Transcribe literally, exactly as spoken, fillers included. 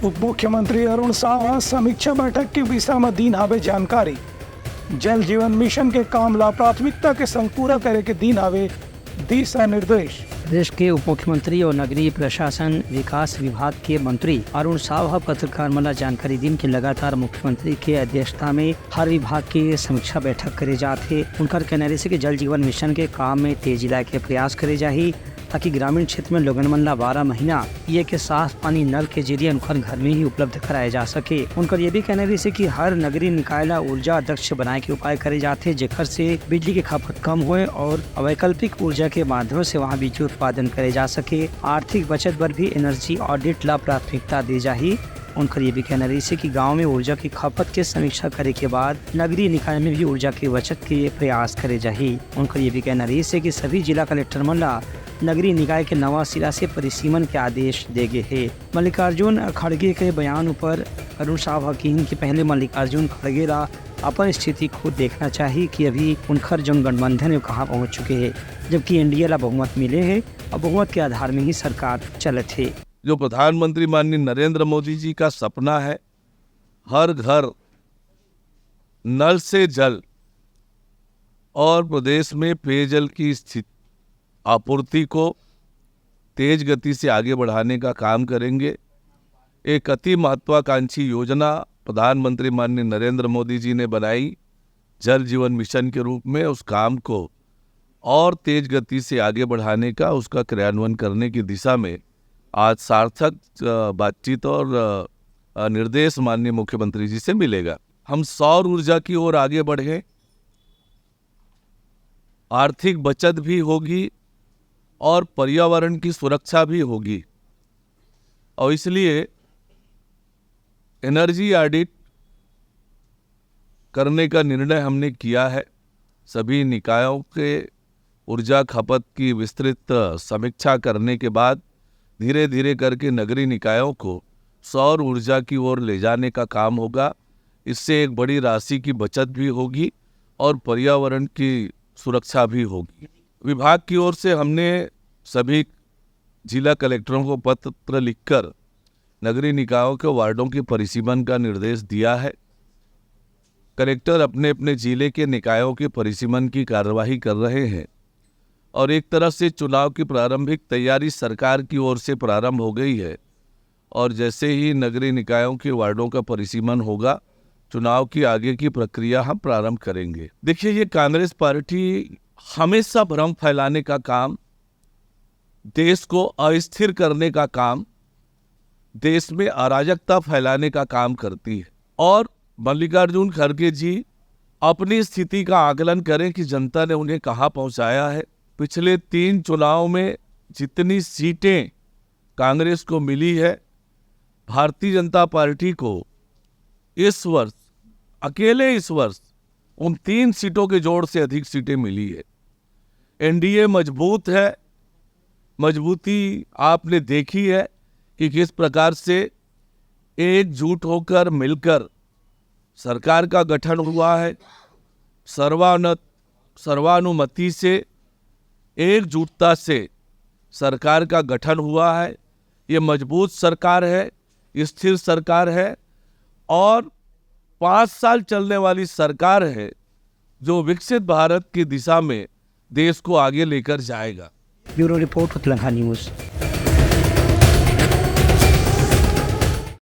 उप मुख्यमंत्री अरुण साव ह समीक्षा बैठक के विषय म दीन हावे जानकारी। जल जीवन मिशन के काम ला प्राथमिकता के संग पूरा करे के दीन हावे दिशा निर्देश। प्रदेश के उप मुख्यमंत्री और नगरीय प्रशासन विकास विभाग के मंत्री अरुण साव ह पत्रकार मन ला जानकारी दीन कि लगातार मुख्यमंत्री के अध्यक्षता में हर विभाग के समीक्षा बैठक करे जात हे। उनकर कहना रहिस हे कि जल जीवन मिशन के काम में तेजी लाए के प्रयास करे जाही, ताकि ग्रामीण क्षेत्र में लोगन मन ला बारह महीना पिए के साफ पानी नल के जरिए उनकर घर में ही उपलब्ध कराए जा सके। उनकर ये भी कहना रहिस हे कि हर नगरीय निकाय ला ऊर्जा दक्ष बनाए के उपाय करे जाथे, जेकर से बिजली के खपत कम होए और वैकल्पिक ऊर्जा के माध्यम से वहाँ बिजली उत्पादन करे जा सके। आर्थिक बचत बर भी एनर्जी ऑडिट ला प्राथमिकता दे जाही। उनकर ये भी कहना रहिस हे कि गांव में ऊर्जा की खपत के समीक्षा करे के बाद नगरीय निकाय में भी ऊर्जा की बचत के प्रयास करे जाही। उनकर ये भी कहना रहिस हे कि सभी जिला कलेक्टर मन ला नगरीय निकाय के नवा सिरा से परिसीमन के आदेश दे गे हे। मल्लिकार्जुन खड़गे के बयान ऊपर अरुण साव ह किहिन कि पहले मल्लिकार्जुन खड़गे ला अपन स्थिति खुद देखना चाही कि अभी उनकर जौन गठबंधन हे, वो कहाँ पहुँच चुके हे, जबकि एनडीए ला बहुमत मिले हे और बहुमत के आधार में ही सरकार चलत हे। जो प्रधानमंत्री माननीय नरेंद्र मोदी जी का सपना है, हर घर नल से जल, और प्रदेश में पेयजल की स्थिति, आपूर्ति को तेज गति से आगे बढ़ाने का काम करेंगे। एक अति महत्वाकांक्षी योजना प्रधानमंत्री माननीय नरेंद्र मोदी जी ने बनाई जल जीवन मिशन के रूप में, उस काम को और तेज गति से आगे बढ़ाने का, उसका क्रियान्वयन करने की दिशा में आज सार्थक, अ, बातचीत और, अ, अ, निर्देश माननीय मुख्यमंत्री जी से मिलेगा। हम सौर ऊर्जा की ओर आगे बढ़ें, आर्थिक बचत भी होगी और पर्यावरण की सुरक्षा भी होगी, और इसलिए एनर्जी ऑडिट करने का निर्णय हमने किया है। सभी निकायों के ऊर्जा खपत की विस्तृत समीक्षा करने के बाद धीरे-धीरे करके नगरीय निकायों को सौर ऊर्जा की ओर ले जाने का काम होगा। इससे एक बड़ी राशि की बचत भी होगी और पर्यावरण की सुरक्षा भी होगी। विभाग की ओर से हमने सभी जिला कलेक्टरों को पत्र लिखकर नगरीय निकायों के वार्डों के परिसीमन का निर्देश दिया है। कलेक्टर अपने अपने जिले के निकायों के परिसीमन की कार्यवाही कर रहे हैं और एक तरह से चुनाव की प्रारंभिक तैयारी सरकार की ओर से प्रारंभ हो गई है और जैसे ही नगरीय निकायों के वार्डों का परिसीमन होगा, चुनाव की आगे की प्रक्रिया हम प्रारंभ करेंगे। देखिए, ये कांग्रेस पार्टी हमेशा भ्रम फैलाने का काम, देश को अस्थिर करने का काम, देश में अराजकता फैलाने का काम करती है। और मल्लिकार्जुन खड़गे जी अपनी स्थिति का आकलन करें कि जनता ने उन्हें कहाँ पहुँचाया है। पिछले तीन चुनाव में जितनी सीटें कांग्रेस को मिली है, भारतीय जनता पार्टी को इस वर्ष, अकेले इस वर्ष, उन तीन सीटों के जोड़ से अधिक सीटें मिली है। एनडीए मजबूत है, मजबूती आपने देखी है कि किस प्रकार से एकजुट होकर, मिलकर सरकार का गठन हुआ है। सर्वान-, सर्वानुमति से, एकजुटता से सरकार का गठन हुआ है। ये मजबूत सरकार है, स्थिर सरकार है और पाँच साल चलने वाली सरकार है, जो विकसित भारत की दिशा में देश को आगे लेकर जाएगा। Bureau report, Utlangha news.